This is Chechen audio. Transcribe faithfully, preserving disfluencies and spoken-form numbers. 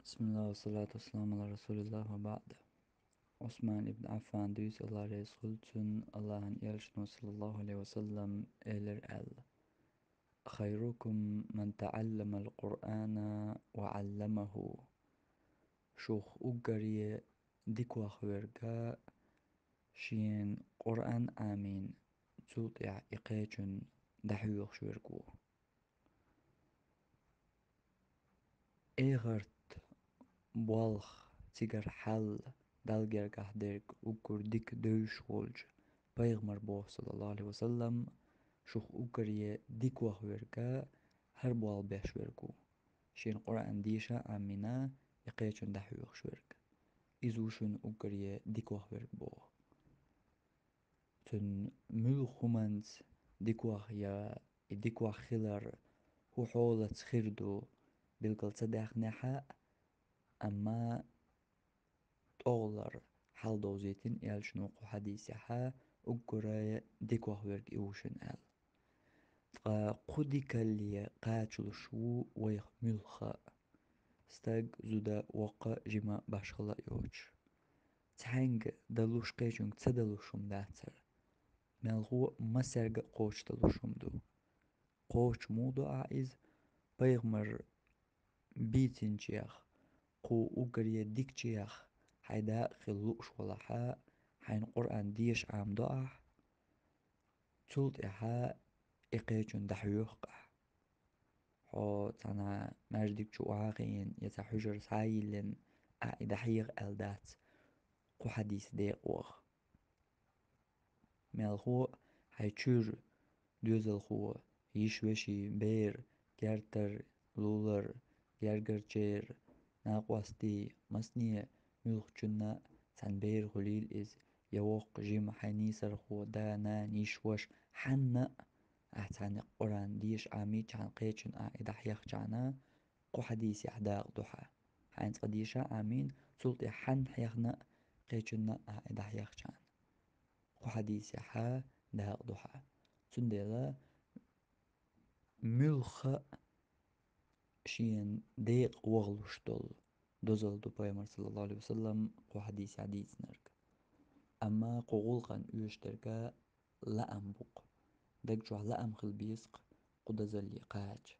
بسم الله والصلاة والسلام على رسول الله وبعد. Ӏусман ибн Ӏаффан дуьйцу, Аллах реза хуьлда цунна, Аллахьан элчано, саллаллаху Ӏалайхи ва саллам, элира аьлла: «خيركم من تعلم القرآن وعلمه». Шух уггаре дикох верг шена Къуръан Ӏамийна, цул тӀаьхьа и кхечунна дӀахьоьхуш верг ву. Эхарта болх, цигара хьал, Далла гергахь дерг уггар дика девзаш волчу пайхамара боху, саллаллаху Ӏалайхи ва саллам, шух уггаре дикох верг хӀара болх беш верг ву, шена Къуръан деша а Ӏамийна, и кхечунна дӀахьоьхуш верг. Иза ву шуна уггаре дикох верг боху. Цуьнан муьлхха хӀуманца дикох я и дикох хилар хӀун хьолаца хир ду, билгал ца даьхнехь а, амма тӀехула хьалдовзийтина элчано кху хьадисехь, уггаре дикох верг и ву шуна аьлла. Ткъа кху дикалле кхачалуш ву вайх муьлхха а: стаг, зуда, воккха а, жима а, башхалла а йоцуш. Цхьаьнга далуш, кхечуьнга ца далуш хӀума дац хӀара. Мелхо а массаьрга а кхочушдалуш хӀума ду. Кхочуш муха ду ахь иза? Пайхамара бийцинчех, кху уггаре дикачех хьайн дакъа хила лууш валахь, хьайна Къуръан деша Ӏамадо ахь, цул тӀаьхьа и кхечунна дӀахьоьху ахь. Хьо цхьана маьждиг чу охьа а хиъна я цхьа хьуьжар схьа а йиллина, ахь и дӀахьеха аьлла дац кху хьадисан декъа ваха. Мелхо а хьайн чуьра доьзалхо, йиша-вешин бер, герга тар, лулара, гергарчеран, накъостий, масане муьлххачунна а, цхьана бер хуьлийла иза, я воккха, жима хьайн нийсархо, да, нана, йиша, ваша, хьанна а, ахь цхьаьнга Къуръан деша Ӏамийчхьана, кхечунна ахь и дӀахьехчхьана, кху хьадисехь дакъа ду хьан. Хьайна цкъа деша а Ӏамийна, цул тӀаьхьа хьанна хьехна а, кхечунна а ахь и дӀахьехчхьана, кху хьадисехь дакъа ду хьан. Цундела муьлхха а шена декъа вахалуш долу дозалла ду пайхамара, саллаллаху Ӏалайхи ва саллам, кху хьадисехь дийцинарг. Амма кху гӀуллакхана оьшуш дерг лаам бу-кх. Даг чохь лаам хила беза-кх кху дозалле кхача.